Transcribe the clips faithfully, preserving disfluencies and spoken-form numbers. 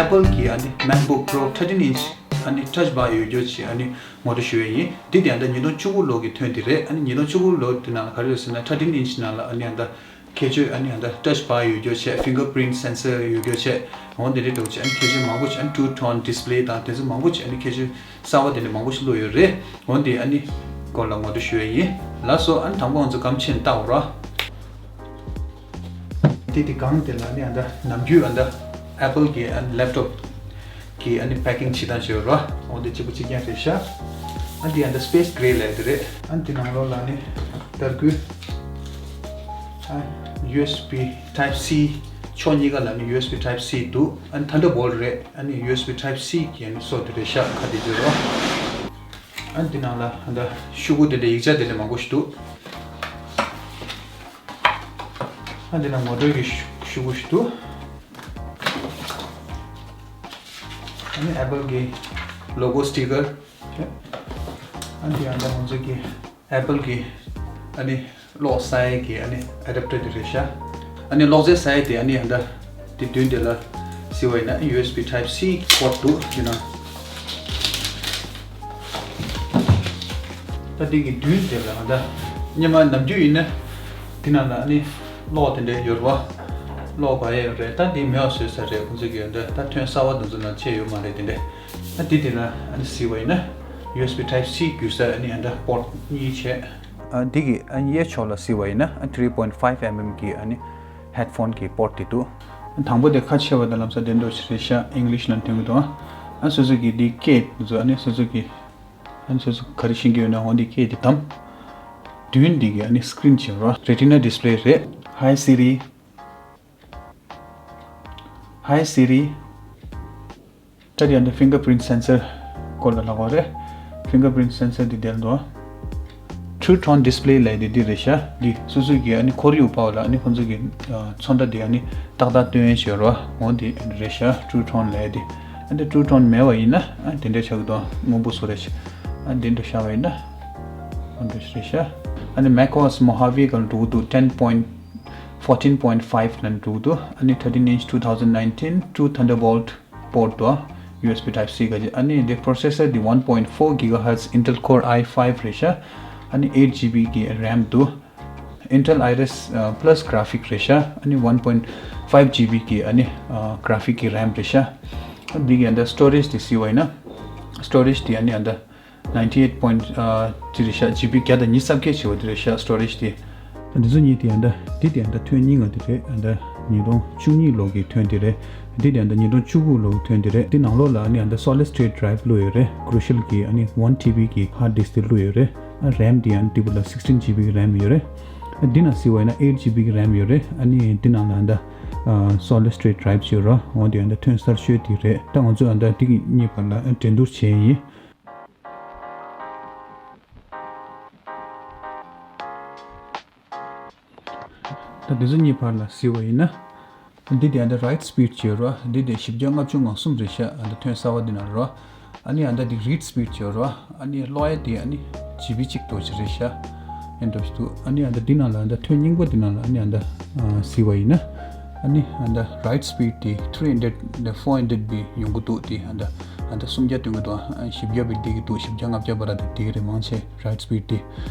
Apple གི་ཨ་ནི་MacBook Pro thirteen inch ཨ་ནི་touch bar ཡོད་རྒྱུ་ཅིག་ཨ་ནི་ངོ་སྤྲོད་ཞུ་ཡས་ཡིན། འདི་དེ་ཨ་ནི་ཉིས་སྟོང་བཅུ་དགུ་ལོ་གི་ཐོན་དེ་རེད། ཨ་ནི་ཉིས་སྟོང་བཅུ་དགུ་ལོ་དེ་ནང་ལ་ག་རེ་ཡོད་ཟེར་ན་thirteen inch ནང་ལ་ཨ་ནི་ཨ་ད་ཁྱད་ཆོས་ཨ་ནི་ཨ་ད་touch bar ཡོད་རྒྱུ་བྱས། fingerprint sensor ཡོད་རྒྱུ་བྱས། འོ་དེ་འདྲའི་འདྲ་བོ་ཅིག་ཨ་ནི་ཁྱད་ཆོས་མང་པོ་ཅིག་ཨ་ནི་two tone display དང་དེ་ཚོ་མང་པོ་ཅིག་ཨ་ནི་ཁྱད་ཆོས་གསར་བ་དེ་འདྲ་མང་པོ་ཞིག་བླུགས་ཡོད་རེད། འོ་དེ་ཨ་ནི་སྐོར་ལ་ངོ་སྤྲོད་ཞུ་ཡས་ཡིན། ལགས་སོ། ཨ་ནི་དང་པོ་ང་ཚོ་ག་རེ་བྱས་ནས་བལྟ་དགོས་རེད། དེ་དེ་གང་དེ་ལ་ཨ་ནི་ཨ་ད་ནམ་རྒྱུན་ཨ་ད་Apple གི་ཨ་ནི་laptop གི་ཨ་ནི་packing བྱེད་སྟངས་བྱེད་ཡོད་རེད། འོ་དེ་གཅིག་པ་གཅིག་རྐྱང་རེད་ཤག་ཨ་འདི་ཨ་ད་space gray ལབ་དེ་རེད། ཨ་འདི་ནང་ལོགས་ལ་ཨ་ནི་ལྟ་སྒོ་ཨ་ཡུ་ཨེས་བི་Type C ཕྱོགས་གཉིས་ཀ་ལ་ཨ་ནི་ཡུ་ཨེས་བི་Type C འདུག་ཨ་ནི་Thunderbolt རེད། ཨ་ནི་ཡུ་ཨེས་བི་Type C གི་ཨ་ནི་སོ་དེ་རེད་ཤག་ཁ་དེ་བརྗོད་རོགས། ཨ་འདི་ནང་ལ་ཨ་ད་ཤོག་གུ་དེ་འདྲ་ཡིག་ཆ་དེ་འདྲ་མང་པོ་ཞིག་འདུག་ཨ་འདི་ནང་ངོ་སྤྲོད་ཀྱི་ཤོག་ཤོག་གུ་ཞིག་འདུག་ཨ་ནི་Apple གི་logo sticker ཨ་འདི་ཨ་ད་ང་ཚོ་གི་Apple གི་ཨ་ནི་གློག་ཟ་ཡས་ཀྱི་ཨ་ནི་adapter དེ་རེད་ཤག་ཨ་ནི་གློག་རྫས་ཟ་ཡས་དེ་ཨ་ནི་ཨ་ད་དེ་མདུན་དེ་ལ་གཟིགས་པ་ཡིན་ན་ཡུ་ཨེས་བི་Type C port འདུག་དེ་ནང་ད་དེ་གི་མདུན་དེ་ལ་ཨ་ད་སྔོན་མ་ནམ་རྒྱུན་ཡིན་ན་དེ་ནང་ལ་ཨ་ནི་གློག་དེ་འདྲ་ཡོད་རེད་པ། གློག་ག་ཡས་ཡོད་རེད། ད་དེ་མེད་པ་བཟོས་ཚར་རེད། ཁོང་ཚོ་གི་ཨ་ད་ད་ཐོན་གསར་བ་དེ་ཚོ་ནང་ཆད་ཡོད་མ་རེད། དེ་འདྲ་ཨ་དེ་དེ་ལ་ཨ་ནི་གཟིགས་པ་ཡིན་ན་ཡུ་ཨེས་བི་Type C བརྒྱུད་ས་ཨ་ནི་ཨ་ད་port གཉིས་བྱས། ཨ་འདི་གི་ཨ་གཡས་ཕྱོགས་ལ་གཟིགས་པ་ཡིན་ན་ཨ་three point five mm གི་ཨ་ནི་headphone གི་port དེ་འདུག་དང་པོ་དེ་ཁ་ཕྱེ་བ་དང་ལམ་སང་དེ་འདྲ་ཞིག་རེད་ཤག English ལ་འདོན་གྱི་འདུག་ཨ་སོ་སོ་གི་འདི་སྐད་དེ་ཚོ་ཨ་ནི་སོ་སོ་གི་ཨ་ནི་སོ་སོ་ག་རེ་ཤེས་ཀྱི་ཡོད་ན་འོ་འདི་སྐད་དེ་བདམས། མདུན་འདི་གི་ཨ་ནི་screen བྱེད་རོགས། Retina display རེད། Hi Siri. Hi Siri. ད་དེ་ཡང་འདི་fingerprint sensor སྐོར་ལ་ལབ་པ་རེད། fingerprint sensor འདི་དེར་འདུག True Tone display ལབ་དེ་འདི་རེད་ཤག་འདི་སོ་སོ་གི་ཨ་ནི་ཁོར་ཡུག་པ་བ་ལ་ཨ་ནི་ཁོང་ཚོ་གི་ཚོན་ཁྲ་འདི་ཨ་ནི་ཏག་ཏག་སྟོན་ཡས་བྱེད་རོགས། འོ་འདི་རེད་ཤག True Tone ལབ་དེ། ཨ་འདི་True Tone མེད་པ་ཡིན་ན་ཨ་དེ་འདྲ་ཆགས་ཀྱི་འདུག་སྔོན་པོ་བཟོ་རེད་ཤག་ཨ་འདི་འདྲ་བཞག་པ་ཡིན་ན་འོ་འདི་རེད་ཤག་ཨ་ནི་macOS Mojave ག་ལ་འགྲོ་གི་འདུག ten point fourteen point five ལ་འགྲོ་གི་འདུག་ཨ་ནི་thirteen inch two thousand nineteen two Thunderbolt port འདུག་ཨ་ཡུ་ཨེས་བི་Type C ག་ཅིག་ཨ་ནི་འདི་processor འདི་one point four gigahertz Intel Core i five རེད་ཤག་ཨ་ནི་eight GB གི་RAM འདུག Intel Iris ཨ་Plus graphic རེད་ཤག་ཨ་ནི་one point five GB གི་ཨ་ནི་ཨ་graphic གི་RAM རེད་ཤག་ཨ་འདི་གི་ཨ་འདི་storage དེ་གཟིགས་པ་ཡིན་ན་storage དེ་ཨ་ནི་ཨ་འདི་ninety eight point ཨ་དེ་རེད་ཤག GB བརྒྱ་དང་ཉི་ཤུ་རྩ་བརྒྱད་བྱས་པ་དེ་རེད་ཤག storage དེ། འདི་ཚོ་གཉིས་དེ་ཨ་འདི་འདི་དེ་ཨ་འདི་ཐོན་རྙིང་བ་དེ་རེད། ཨ་འདི་ཉིས་སྟོང་བཅུ་གཉིས་ལོ་གི་ཐོན་དེ་རེད། འདི་དེ་ཨ་འདི་ཉིས་སྟོང་བཅུ་དགུ་ལོ་གི་ཐོན་དེ་རེད། འདི་ནང་ལོགས་ལ་ཨ་ནི་ཨ་འདི་solid state drive བླུགས་ཡོད་རེད། Crucial གི་ཨ་ནི་one TB གི་hard disk དེ་བླུགས་ཡོད་རེད། ཨ་RAM དེ་ཨ་ནི་དེ་བུ་ལ་sixteen GB གི་RAM ཡོད་རེད། ཨ་འདི་ནང་གཟིགས་པ་ཡིན་ན་eight GB གི་RAM ཡོད་རེད། ཨ་ནི་འདི་ནང་ལ་ཨ་འདི་ཨ་solid state drive ཡོད་རེད། འོ་དེ་ཨ་འདི་ཐོན་གསར་ཤོས་དེ་རེད། ད་ང་ཚོ་ཨ་འདི་འདི་གི་གཉིས་བར་ལ་ཨ་འགྲན་བསྡུར་བྱས་ཡིན། ད་འདི་ཚོ་གཉིས་བར་ལ་གཟིགས་པ་ཡིན་ན། འདི་དེ་ཨ་འདི་write speed བྱེད་རོགས། འདི་དེ་བཞི་བརྒྱ་ལྔ་བཅུ་ང་གསུམ་རེད་ཤག་ཨ་འདི་ཐོན་གསར་བ་འདི་ནང་རོགས། ཨ་ནི་ཨ་འདི་འདི་read speed བྱེད་རོགས། ཨ་ནི་ཀློག་ཡས་དེ་ཨ་ནི་GB གཅིག་དོ་ཅི་རེད་ཤག་ཨེ་འདྲ་ཞིག་འདུག་ཨ་ནི་ཨ་འདི་འདི་ནང་ལ་ཨ་འདི་ཐོན་རྙིང་པ་འདི་ནང་ལ་ཨ་ནི་ཨ་འདི་གཟིགས་པ་ཡིན་ན། ཨ་ནི་ཨ་འདི་write speed དེ་three hundred ནས་four hundred བར་ཡོང་གི་འདུག་དེ་ཨ་འདི་ཨ་འདི་སུམ་བརྒྱ་ཐོན་གི་འདུག་ཨ་བཞི་བརྒྱ་བར་བསྡད་ཀྱི་འདུག་བཞི་བརྒྱ་ལྔ་བརྒྱ་བར་དེ་དེ་རེད། མང་ཆེ་write speed དེ།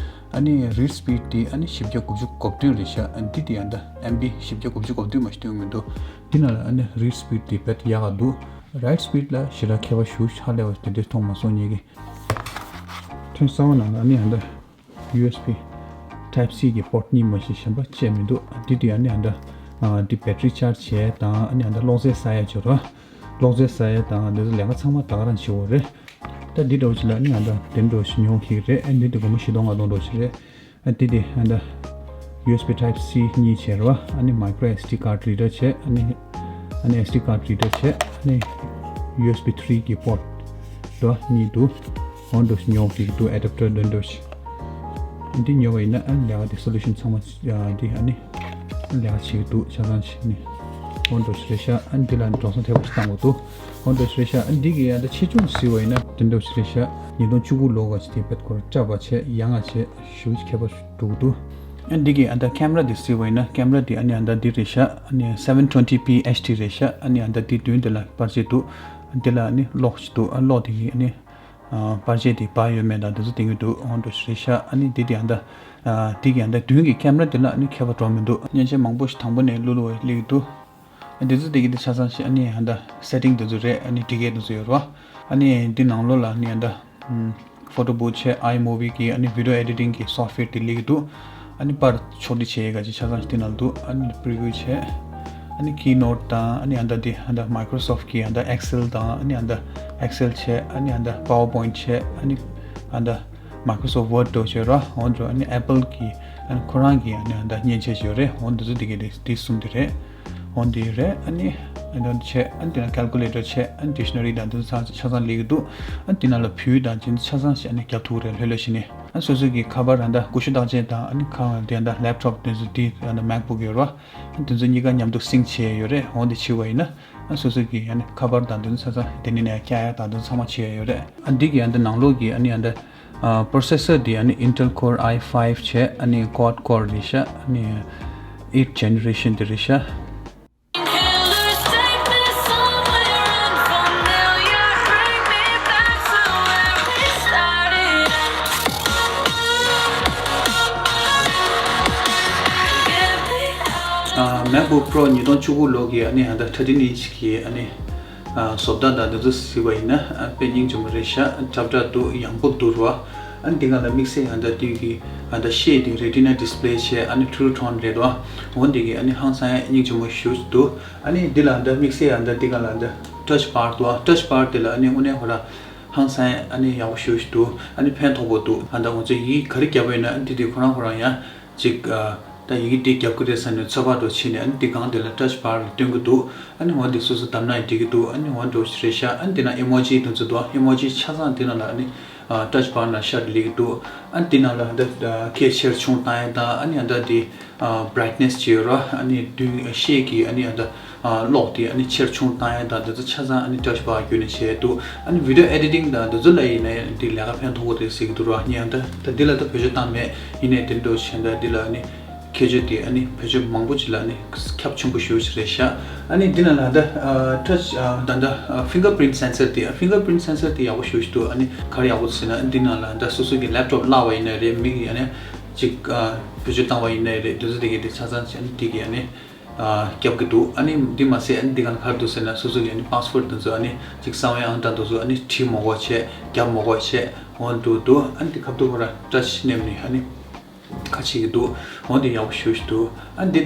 ཨ་ནི་read speed དེ་ཨ་ནི་བཞི་བརྒྱ་དགུ་བཅུ་གོ་བདུན་རེད་ཤག་ཨ་འདི་དེ་ཨ་འདི་MB བཞི་བརྒྱ་དགུ་བཅུ་གོ་བདུན་མ་ཞིག་ཐོན་མི་འདུག་འདི་ནང་ལ་ཨ་ནི་read speed དེ་བེད་ཡག་ག་འདུག write speed ལ་ཞེ་དྲག་ཁྱད་པར་ཞེ་དྲག་སླེབས་པ་དེ་འདྲ་མཐོང་མ་སོང་ངེད་ཀྱིས། ཐོན་གསར་བ་ནང་ལ་ཨ་ནི་ཨ་འདི་USB Type C གི་port གཉིས་མ་ཞིག་གཞན་པ་བཅད་མི་འདུག་འདི་དེ་ཨ་ནི་ཨ་འདི་ཨ་འདི་battery charge བྱས་དང་ཨ་ནི་ཨ་འདི་གློག་རྫས་ཟ་ཡས་བྱེད་རོགས། གློག་རྫས་ཟ་ཡས་དང་འདི་ཚོ་ལས་ཀ་ཚང་མ་ད་ག་རང་བྱེད་འོ་རེད། ད་འདི་འདྲ་བོ་ཞིག་ལ་ནི་ཨ་འདྲ་དེ་འདྲ་བོ་ཞིག་ཉོ་གི་རེད། ཨ་འདི་དེ་སྒོར་མོ་བཞི་སྟོང་ལྔ་སྟོང་འདྲ་བོ་ཞིག་རེད། ཨ་འདི་དེ་ཨ་འདྲ་USB Type C གཉིས་བྱས་རོ། ཨ་ནི་micro SD card reader བྱས། ཨ་ནི་ཨ་ནི་SD card reader བྱས། ཨ་ནི་USB three གི་port འདྲ་གཉིས་འདུག་འོ་འདྲ་ཞིག་ཉོ་གི་འདུག adapter འདྲ་འདྲ་ཞིག་འདི་ཉོ་བ་ཡིན་ན་ཨ་ནི་ལས་ཀ་དེ་solution ཚང་མ་འདི་ཨ་ནི་ལས་ཀ་བྱེད་ཀྱི་འདུག་ཆ་ཚང་ཞིག་ནི་འོ་འདྲ་ཞིག་རེད་ཤག་ཨ་ནི་འདི་ལ་འགྲོ་སོང་ཐེབས་པ་ཞིག་བཏང་དགོས་འདུག་འོ་འདྲ་ཞིག་རེད་ཤག་ཨ་འདི་གི་ཡང་ད་ཆེ་ཆུང་ཟེར་བ་ཡིན་ན་དེ་འདྲ་ཞིག་རེད་ཤག་ཉིས་སྟོང་བཅུ་དགུ་ལོ་ག་ཞིག་དེ་བེད་ཁོ་ར་བཀྲ་བ་བྱས་ཡང་ང་བྱས་ཞུ་ཁྱད་པར་འགྲོ་གི་འདུག་ཨ་འདི་གི་ཨ་ད་ཁེམ་ར་འདི་གཟིགས་པ་ཡིན་ན། ཁེམ་ར་འདི་ཨ་ནི་ཨ་ད་འདི་རེད་ཤག་ཨ་ནི་seven twenty p HD རེད་ཤག་ཨ་ནི་ཨ་ད་འདི་མདུན་འདི་ལ་པར་ཆས་འདུག་ཨ་འདི་ལ་ཨ་ནི་གློག་ཅིག་འདུག་ཨ་གློག་འདི་གི་ཨ་ནི་ཨ་པར་ཆས་འདི་འབར་ཡོད་མེད་དང་འདི་ཚོ་སྟོན་གྱི་འདུག་འོ་འདྲ་རེད་ཤག་ཨ་ནི་འདི་དེ་ཨ་ད་ཨ་འདི་གི་ཨ་ད་མདུན་གྱི་ཁེམ་ར་འདི་ལ་ཨ་ནི་ཁྱད་པར་འགྲོ་མི་འདུག་མཉེན་ཆས་མང་པོ་ཞིག་དང་པོ་ནས་བླུག་བླུག་བ་སླེབས་ཀྱི་འདུག་ཨ་འདི་ཚོ་དེ་གི་དེ་ཆ་ཚང་ཞིག་ཨ་ནི་ཨ་ད་སེ་ཊིང་འདི་ཚོ་རེད། ཨ་ནི་ཊི་ཀེ་འདི་ཚོ་ཡོད་རེད་བ། ཨ་ནི་འདི་ནང་ལོགས་ལ་ཨ་ནི་ཨ་ད་ཕོ་ཊོ་བུཐ་བྱས། ཨའི་མུ་བི་གི་ཨ་ནི་བི་ཌི་ཡོ་ཨེ་ཌི་ཊིང་གི་སོཕཊ་ཝེར་དེ་སླེབས་ཀྱི་འདུག་ཨ་ནི་པར་ཕྱོགས་སྒྲིག་བྱེད་ཡས་ག་ཅིག་ཆ་ཚང་ཞིག་དེ་ནང་འདུག་ཨ་ནི་པི་རི་ཝིའུ་བྱས། ཨ་ནི་ཀི་ནོཊ་དང་། ཨ་ནི་ཨ་ད་དེ་ཨ་ད་མའི་ཀྲོ་སོཕཊ་གི་ཨ་ད་ཨེག་སེལ་དང་། ཨ་ནི་ཨ་ད་ཨེག་སེལ་བྱས། ཨ་ནི་ཨ་ད་པ་ཝར་པོའིནཊ་བྱས། ཨ་ནི་ཨ་ད་མའི་ཀྲོ་སོཕཊ་ཝརཌ་འདྲ་བོ་བྱས་ར། འོ་འདྲ། ཨ་ནི་ཨེ་པལ་གི་ཨ་ནི་ཁོ་རང་གི་ཨ་ནི་ཨ་ད་མཉེན་ཆས་བྱས་རེད། འོ་འདི་ཚོ་དེ་གི་དེ་དེ་གསུམ་དེ་རེད། འོ་འདི་རེད། ཨ་ནི་ཨ་ནི་བྱས། ཨ་ནི་དེ་ནང་ཀལ་ཀུ་ལེ་ཊར་བྱས། ཨ་ནི་ཌིག་ཤ་ན་རི་དང་དེ་ཚོ་ཚང་ཆ་ཚང་སླེབས་ཀྱི་འདུག་ཨ་ནི་དེ་ནང་ལ་བོད་ཡིག་དང་དེ་ཚོ་ཆ་ཚང་ཞིག་ཨ་ནི་རྒྱབ་ཐུབ་ཀྱི་རེད། ལྷོད་ལྷོད་བྱས་ནས། ཨ་ནི་སོ་སོ་གི་ཁ་པར་ཨ་ད་ཀུ་ཤུ་རྟགས་ཅན་དང་། ཨ་ནི་ཁ་དེ་ཨ་ད་ལེབ་ཊོབ་དེ་ཚོ་དེ་ཨ་ད་མེག་བུག་ཡོད་རེད་བ། ཨ་ནི་དེ་ཚོ་གཉིས་ཀ་མཉམ་དུ་སིང་ཀི་བྱས་ཡོད་རེད། འོ་འདི་བྱས་པ་ཡིན་ན། ཨ་སོ་སོ་གི་ཨ་ནི་ཁ་པར་དང་དེ་ཚོ་ཆ་ཚང་དེ་ནས་ནས་བཀྱག་ཡ་དང་དེ་ཚོ་ཚང་མ་བྱས་ཡོད་རེད། ཨ་འདི་གི་ཨ་ད་ནང་ལོགས་ཀྱི་ཨ་ནི་ཨ་ད་ཨ་པོ་རོ་སེ་སར་དེ་ཨ་ནི་Intel Core i five བྱས། ཨ་ནི་quad core རེད་ཤག་ཨ་ནི་eighth generation དེ་རེད་ཤག་ཨ་MacBook Pro ཉིས་སྟོང་བཅུ་དགུ་ལོ་གི་ཨ་ནི་ཨ་ད་thirteen inch གི་ཨ་ནི་ཨ་བཟོ་ལྟ་དང་འདི་ཚོ་གཟིགས་པ་ཡིན་ན། ཨ་དཔེ་སྙིང་རྗེ་མོ་རེད་ཤག་ཁྲབ་ཁྲབ་འདུག་ཡངས་པོ་འདུག་ར། ཨ་ནི་འདི་ག་ལ་དམིགས་བསལ་ཨ་ད་དེ་གི་ཨ་ད་ཤེལ་དེ་Retina display བྱས། ཨ་ནི་True Tone རེད་བ། འོ་འདི་གི་ཨ་ནི་ཧང་སང་ཡ་སྙིང་རྗེ་མོ་ཞེ་པོ་ཅིག་འདུག་ཨ་ནི་འདི་ལ་ཨ་ད་དམིགས་བསལ་ཨ་ད་འདི་ག་ལ་ཨ་ད་touch bar འདུག་ཨ་touch bar དེ་ལ་ཨ་ནི་དངོས་གནས་ཁོ་རང་ཧང་སང་ཡ་ཨ་ནི་ཡག་པོ་ཞེ་པོ་ཅིག་འདུག་ཨ་ནི་ཕན་ཐོགས་པོ་འདུག་ཨ་ད་ང་ཚོ་ཡི་གེ་ག་རེ་བརྒྱབ་པ་ཡིན་ན། ཨ་ནི་འདི་དེ་ཁོ་རང་ཁོ་རང་ཡང་ཅིག་ཨ་ད་ཡི་གེ་འདི་རྒྱབ་ཀྱི་རེད་ཟེར་ནས་ཚོད་དཔག་འདྲ་བྱས་ནས། ཨ་ནི་འདི་སྒང་དེ་ལ་touch bar ལ་སྟོན་གྱི་འདུག་ཨ་ནི་འོ་འདི་སོ་སོ་བདམས་ན་ཡང་འགྲིག་གི་འདུག་ཨ་ནི་འོ་འདྲ་རེད་ཤག་ཨ་ནི་འདི་ན་ཨི་མོ་ཇི་དེ་ཚོ་འདུག་ཨི་མོ་ཇི་ཆ་ཚང་འདི་ནང་ལ་ཨ་ནི་touch bar ནང་ཤར་སླེབས་ཀྱི་འདུག་ཨ་ནི་འདི་ནང་ལ་ཨ་ད་སྐད་ཆེར་ཆུང་བཏང་ཡ་དང་། ཨ་ནི་ཨ་ད་འདི་brightness བྱས་ཡོད་ར། ཨ་ནི་མདུན་ཤེལ་གྱི་ཨ་ནི་ཨ་ད་གློག་དེ་ཨ་ནི་ཆེར་ཆུང་བཏང་ཡ་དང་དེ་ཚོ་ཆ་ཚང་ཨ་ནི་touch bar བརྒྱུད་ནས་བྱས་འདུག་ཨ་ནི་video editing དང་དེ་ཚོ་ལ་ཡིན་ན་ཡང་འདི་ལས་ཀ་ཕན་ཐོགས་པོ་རེད་ཟེར་གྱི་འདུག་ར། ངས་ཨ་ད་ད་འདི་ལ་ད་བེད་སྤྱོད་བཏང་མེད། ཡིན་ནའི་དེ་འདྲ་བྱས་ད་འདི་ལ་ཨ་ནི་ཁྱད་ཆོས་དེ་ཨ་ནི་བེད་སྤྱོད་མང་པོ་ཅིག་ལ་ཨ་ནི་ཁྱབ་ཆེན་པོ་ཞེ་པོ་ཅིག་རེད་ཤག་ཨ་ནི་འདི་ནང་ལ་ད་touch ད་ད་fingerprint sensor དེ། fingerprint sensor དེ་ཡག་པོ་ཞེ་པོ་ཅིག་འདུག་ཨ་ནི་ག་རེ་ཡག་པོ་ཟེར་ན། འདི་ནང་ལ་ད་སོ་སོ་གི་laptop བརླག་པ་ཡིན་ན་རེད། མི་གི་ཨ་ནི་ཅིག་བེད་སྤྱོད་བཏང་བ་ཡིན་ན་རེད། དེ་ཚོ་དེ་གི་དེ་ཆ་ཚང་ཨ་ནི་དེ་གི་ཨ་ནི་རྒྱབ་ཀྱི་འདུག་ཨ་ནི་འདི་མ་ཟད་ཨ་ནི་འདི་ག་ལ་ག་རེ་འདུག་ཟེར་ན། སོ་སོ་གི་ཨ་ནི་password དེ་ཚོ་ཨ་ནི་ཅིག་གསང་བའི་ཨང་གྲངས་དེ་ཚོ་ཨ་ནི་བྲིས་མ་དགོས་བྱས། རྒྱབ་མ་དགོས་བྱས། འོ་འདུག་འདུག་ཨ་ནི་འདི་ཁ་ཐུག་ཁོ་ར་touch མནན་ནས་ཨ་ནི་ཁ་ཕྱེ་གི་འདུག་འོ་འདི་ཡག་པོ་ཞེ་པོ་ཅིག་འདུག་ཨ་འདི་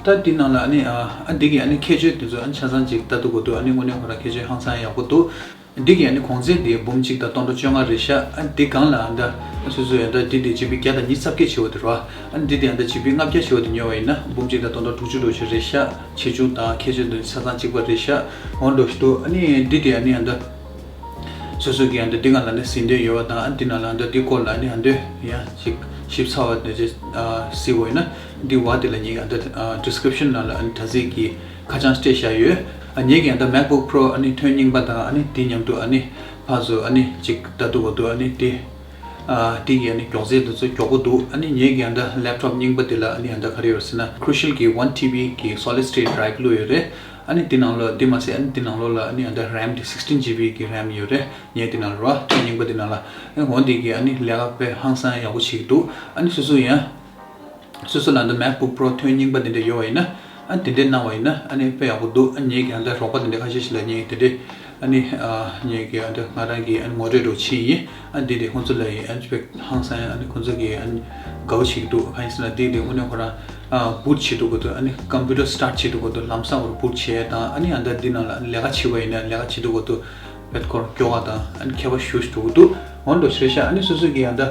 ད་འདི་ནང་ལ་ཨ་ནི་ཨ་འདི་གི་ཨ་ནི་ཁྱད་ཆོས་དེ་ཚོ་ཨ་ནི་ཆ་ཚང་ཅིག་ལྟ་ཐུབ་ཀྱི་འདུག་ཨ་ནི་དངོས་གནས་ཁོ་ར་ཁྱད་ཆོས་ཧང་སང་ཡག་པོ་འདུག་འདི་གི་ཨ་ནི་གོང་ཚད་དེ་འབུམ་གཅིག་དང་སྟོང་ཕྲག་བཅོ་ལྔ་རེད་ཤག་ཨ་འདི་སྒང་ལ་ཨ་ད་སོ་སོ་ཡ་ད་འདི་དེ་ཇི་བི་བརྒྱ་དང་ཉི་ཤུ་རྩ་བརྒྱད་བྱེད་པ་དེ་རེད་བ། ཨ་འདི་དེ་ཨ་ད་ཇི་བི་ལྔ་བརྒྱ་བྱེད་པ་དེ་ཉོས་པ་ཡིན་ན་འབུམ་གཅིག་དང་སྟོང་ཕྲག་དྲུག་ཅུ་འགྲོ་ཆེ་རེད་ཤག་ཆེ་ཆུང་དང་ཁྱད་ཆོས་དེ་ཆ་ཚང་གཅིག་པ་རེད་ཤག་འོ་འདྲ་ཞིག་འདུག་ཨ་ནི་འདི་དེ་ཨ་ནི་ཨ་ད་སོ་སོ་གི་ཨ་ད་འདི་སྒང་ལ་ནི་ཟིན་འདོད་ཡོད་པ་དང་། ཨ་འདི་ནང་ལ་ཨ་ད་འདི་སྐོར་ལ་ཨ་ནི་ཨ་འདོད་ཡང་ཅིག་ཞིབ་ཚགས་པ་དེ་ཅིག་གཟིགས་པ་ཡིན་ན། འདི་བ་དེ་ལ་ངས་ཨ་ད་description ནང་ལ་ཨ་ནི་དྲ་ཚིགས་ཀྱི་ཁ་བྱང་སྤྲད་བཞག་ཡོད། ཨ་ངས་ཀྱི་ཨ་ད་MacBook Pro ཨ་ནི་ཐོན་རྙིང་པ་དང་། ཨ་ནི་དེ་མཉམ་དུ་ཨ་ནི་ཕར་ཚུར་ཨ་ནི་ཅིག་ལྟ་དུས་འོ་དུ་ཨ་ནི་དེ་ཨ་དེ་གི་ཨ་ནི་མགྱོགས་ཚད་དེ་ཚོ་མགྱོགས་པོ་འདུག་ཨ་ནི་ངས་ཀྱི་ཨ་ད་laptop རྙིང་པ་དེ་ལ་ཨ་ནི་ཨ་ད་ག་རེ་ཡོད་ཟེར་ན། Crucial གི་one T B གི་solid state drive བླུགས་ཡོད་རེད། ཨ་ནི་དེ་ནང་ལོགས་དེ་མ་ཟད་ཨ་ནི་དེ་ནང་ལོགས་ལ་ཨ་ནི་ཨ་ད་RAM དེ་sixteen G B གི་RAM ཡོད་རེད། ངས་དེ་ནང་ལོགས་ཨ་ཐོན་རྙིང་པ་དེ་ནང་ལ་ཨ་ནི་འོ་དེ་གི་ཨ་ནི་ལས་ཀ་དཔེ་ཧང་སང་ཡག་པོ་བྱེད་ཀྱི་འདུག་ཨ་ནི་སོ་སོ་ཡང་སོ་སོ་ལ་འདི་MacBook Pro ཐོན་རྙིང་པ་དེ་འདྲ་ཡོད་པ་ཡིན་ན། ཨ་དེ་འདྲས་གནང་བ་ཡིན་ན་ཨ་ནི་དཔེ་ཡག་པོ་འདུག་ཨ་ངེད་ཀྱི་ཨ་ད་རོགས་པ་དེ་འདྲས་ཁ་ཤས་ཤིག་ལ་ངས་དེ་འདྲས་ཨ་ནི་ཨ་ངེད་ཀྱི་ཨ་ད་ང་རང་གི་ཨ་ནི་ངོ་སྤྲོད་འདྲ་བྱས་ཡིན། ཨ་འདི་དེ་ཁོང་ཚོ་ལ་ཡིན་ཨ་ནི་དཔེ་ཧང་སང་ཨ་ནི་ཁོང་ཚོ་གི་ཨ་ནི་དགའ་པོ་བྱེད་ཀྱི་འདུག་གང་ཡིན་ཟེར་ན་འདི་དེ་དངོས་གནས་ཁོ་རང་ཨ་boot བྱེད་འདུག་གོ་འདུག་ཨ་ནི་computer start བྱེད་འདུག་གོ་འདུག་ལམ་སང་བར་boot བྱས་དང་། ཨ་ནི་ཨ་ད་འདི་ནང་ལ་ལས་ཀ་བྱེད་པ་ཡིན་ན་ལས་ཀ་བྱེད་འདུག་གོ་འདུག་བེད་ཁོར་སྐྱོ་བ་དང་ཨ་ནི་ཁྱད་པར་ཞེ་པོ་ཞིག་འགྲོ་གི་འདུག་འོ་འདྲ་ཞིག་རེད་ཤག་ཨ་ནི་སོ་སོ་གི་ཡང་ད་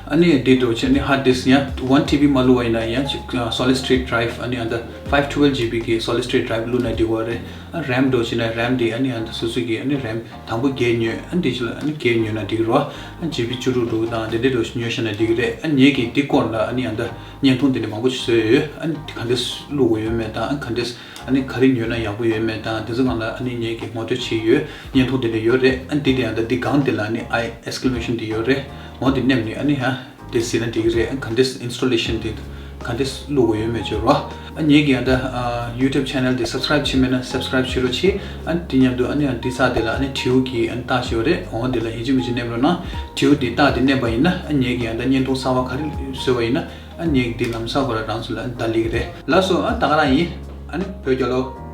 ཨ་ནི་འདི་འདྲ་བྱས་ནི་hard disk ཡང་one T B མ་བླུགས་པ་ཡིན་ན་ཡང་ཅིག་solid state drive ཨ་ནི་ཡང་ད་five twelve G B གི་solid state drive བླུགས་ན་འགྲིག་གི་རེད། ཨ་RAM འདྲ་བྱས་ན་RAM དེ་ཨ་ནི་ཡང་ད་སོ་སོ་གི་ཨ་ནི་RAM དང་པོ་བརྒྱད་ཉོས། ཨ་ནི་དེ་རྗེས་ལ་ཨ་ནི་བརྒྱད་ཉོས་ན་འགྲིག་གི་རེད། ཨ་ནི་G B བཅུ་དྲུག་འདྲ་བོ་དང་དེ་འདྲ་འདྲ་བོ་ཞིག་ཉོས་བཞག་ན་འགྲིག་གི་རེད། ཨ་ནི་ངེད་ཀྱིས་འདི་སྐོར་ལ་ཨ་ནི་ཡང་ད་བརྙན་ཐུང་དེ་འདྲ་མང་པོ་ཞིག་བཟོས་ཡོད། ཨ་ནི་ག་འདྲས་བླུགས་དགོས་ཡོད་མེད་དང་ཨ་ག་འདྲས་ཨ་ནི་ག་རེ་ཉོས་ན་ཡག་པོ་ཡོད་མེད་དང་དེ་ཚོ་སྒང་ལ་ཨ་ནི་ངེད་ཀྱིས་ངོ་སྤྲོད་བྱས་ཡོད། བརྙན་ཐུང་དེ་འདྲ་ཡོད་རེད། ཨ་ནི་དེ་དེ་ཡང་ད་འདི་སྒང་དེ་ལ་ཨ་ནི་I exclamation དེ་ཡོད་རེད། འོ་དེ་མནན་ནས་ཨ་ནི་ཧ་ དེ་ཟེར་ན་འགྲིག་གི་རེད། ག་འདྲས་installation་དེ་ག་འདྲས་བླུག་དགོས་ཡོད་མེད་ཅིག་རོ། ཨ་ངེད་ཀྱི་ཡང་ད་ཨ་YouTube channel་དེ་subscribe་བྱས་མེད་ན་subscribe་བྱེད་རོགས་བྱེད། ཨ་དེ་མཉམ་དུ་ཨ་ནི་ཡང་དེ་ཚ་དེ་ལ་ཨ་ནི་དྲིའུ་གི་ཨ་ནི་རྟགས་ཤིག་ཡོད་རེད། འོང་དེ་ལ་ཡིན་གཅིག་མིན་གཅིག་མནན་རོགས་གནང་། དྲིའུ་དེ་རྟགས་དེ་མནན་པ་ཡིན་ན་ཨ་ངེད་ཀྱི་ཡང་ད་བརྙན་ཐུང་གསར་བ་ག་རེ་བཟོས་པ་ཡིན་ན་ཨ་ངེད་ཀྱི་དེ་ལམ་སང་ཁོ་རང་རང་ཚོ་ལ་ཨ་ནི་ད་སླེབས་ཀྱི་རེད། ལགས་སོ། ཨ་ད་ག་རང་ཡིན། ཨ་ནི་བོད་རྒྱལ་ལོ།